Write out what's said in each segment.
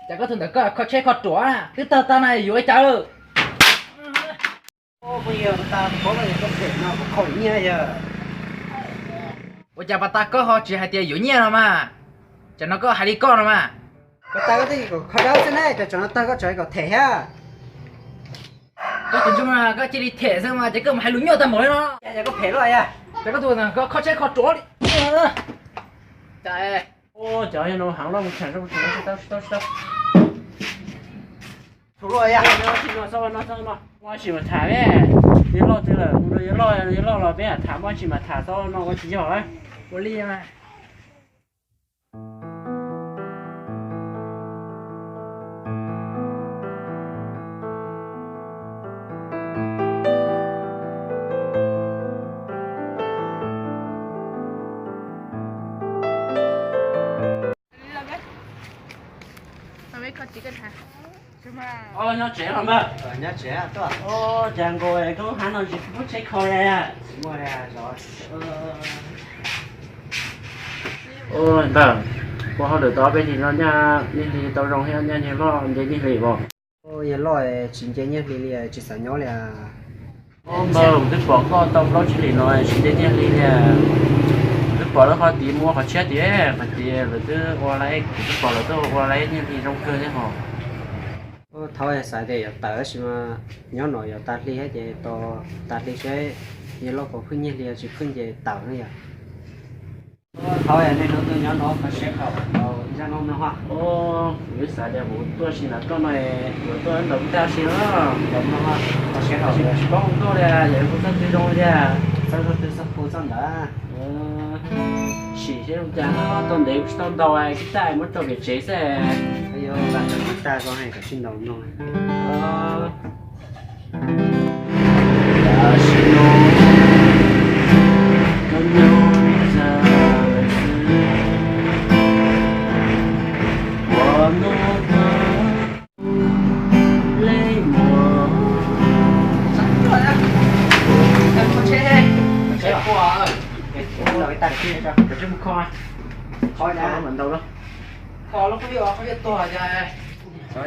Cas koj tus ntawm koj kho tsheb kho ruam twb tawg tag na yuav li cas? Ua cas pas tas koj ho tsis hais tias yuav nyiaj no mas, tsam no koj hais li koj no mas. Koj tawg koj twb kho dawb xwb ne, tsam no tawg koj tseem kom them thiab. Koj tus ntsuj mas koj cia li them xwb mas ces koj mus hais lus nyuaj tag npaum li no. Cas koj phem luaj, cas koj tus koj kho tsheb kho ruam li. Cov no heev loj mus tham tau tsis tau. Muaj tsis mas tham, yawg loj twg lawm, yawg loj, yawg loj los peb tham, muaj tsis mas tham, txhob no ua tsis yog. Ua li mas. Nyob tsev los npawg? Nyob tsev tuaj. Cas nkaus koj lub hav no tsis pub tsheb kho li? Ntawd, ua hauj lwm tau ob peb hlis no nyaj nyiaj hli tau zoo thiab, nyaj nyiaj loj nce nyiaj hli as? Yawg loj, tsis nce nyiaj hli li, tsis xav nyob li. Npawg, twb pom koj tau plaub tsib hlis no tsis nce nyiaj hli li. Twb pom lawv qhov tid mus ua qhov tshiab tid, qhov tid lawv twb ua lawv, kuv twb pom lawv twb ua lawv nyiaj hli zoo kawg thiab hos. Thaum xav tias yuav tawm tab sis mas nyob no yuav tag hli thiab ces tos tag hli seb yawg loj puas phwj nyiaj hli, tsis phwj ces tawm na yog. Thaum nej hnub twg nyob no kho siab khaum ntau zaj no mloog. Kuv xav tias kuv tuaj si ntawm koj no, kuv tuaj ntawm koj tag si no, ntawm no kho siab khaum tsis paub hu nkauj li, yog hu txoj twg zoo li. Txoj twg txoj hu txoj ntawd. Sim seb zoo cas, tau ntev kuv tsis tau ntaus, kib taj muab rau pem tsev xwb. Kib taj ko kom sib ntaus mloog.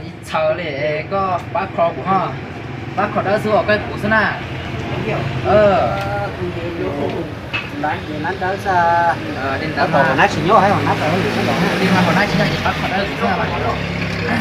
Ib txhaws li, koj pab kho kuv ho. Pab kho dawb xwb os, koj kuv xwb na. Li ntawd mas, li mas hauv nab tsis nyob ces pab kho dawb xwb na.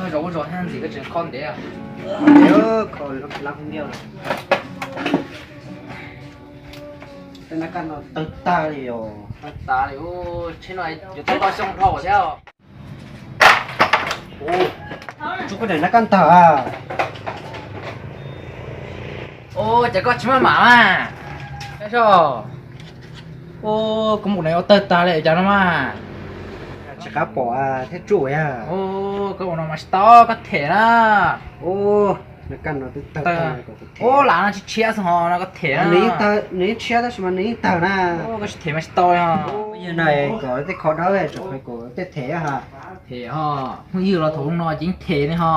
Zov ua zov thiab ntxim koj tseem kho ntev. Kho lab khub ntiaj. Tej nab kaj no tawg tag li os. Tawg tag li, tsheb no yuav tau tau xyoo dhau thiab. Tsuj koj daim nab kaj ntawg. Ua cas koj tsis maj mam na? Koj mus no yuav tawg tag li cas no mas. Tsis qab pom thiab tsuj. Koj ua no mas tsis tau, koj them na. Nab kaj no twb tawg tag. Ub, lam no tsis tshiab xwb ho no koj them na. Nws yeej tshiab tab sis mas nws yeej tawg na. Koj tsis them mas tsis tau li ho. Yog no kom tej kho dawb tseem kom tej them ha. Them ho, phooj ywg los thaum no ces yeej them li ho.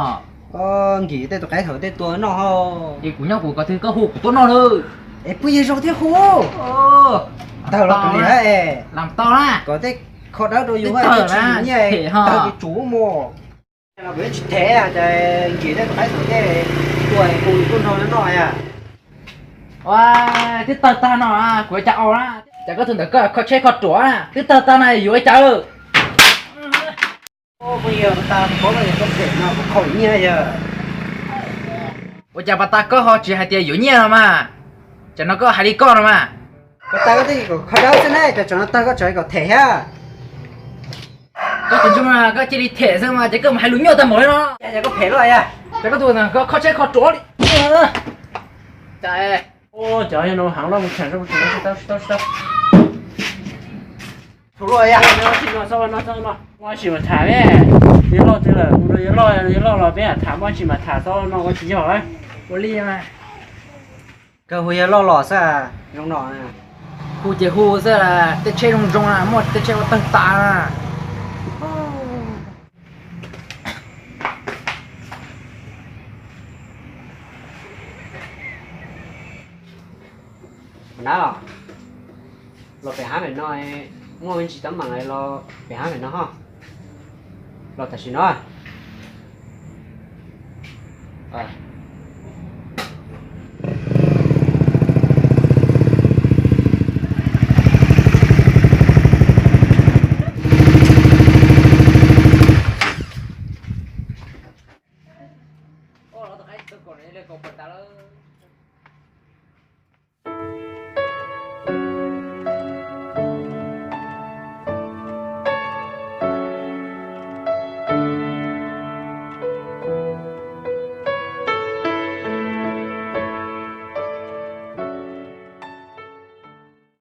Nkim tej tus qaib thaum tej tua noj ho. Es kuv nyob kuv kom twg koj hu kuv tuaj noj lawm. Es phooj ywg zoo thiab hu. Tawg los kuv li es. Lam tau na. Kom tej kho dawb rau yus, tsis nyiaj tawg ces tsum mus. Kuv yeej tsis them, ces nkim tej tus qaib thaum tej tua kuv tuaj nrog noj. Ua, twb tawg tag no, kuv yuav cas au na. Cas koj tus ntawm koj kho tsheb kho ruam na, twb tawg tag na yuav li cas? Phooj ywg, koj them no kuv khaum nyiaj yog. Ua cas pas tas koj ho tsis hais tias yuav nyiaj no mas, tsam no koj hais li koj no mas. Koj tawg koj twb kom kho dawb xwb ne, cov tsov no tawg koj tseem kom them thiab. Koj tus ntsuag mas koj cia li them xwb mas ces koj mus hais lus nyuaj tag npaum li no. Cas koj phem luaj yag, cas koj tus ntawd koj kho tsheb kho ruam li. Cas, cov yog no heev loj mus tsham tsis tau tsis tau. Tsis tau, muaj tsis mas tham ne. Yawg loj twg lawm, yawg loj, yawg loj los peb tham, muaj tsis mas tham, txhob no ua tsis yog. Ua li mas. Kawg hu yawg loj los xwb zoo no. Hu ces hu xwb, tej tsheb zoo zoo na, muaj tej tsheb ua tawg tas na. Nab, los pem hab pem no, muaj me ntsis teeb meem los pem hab pem no ho. Los tam sim no. Los tom qab tsis tau kaum, kaum puas tas lawm.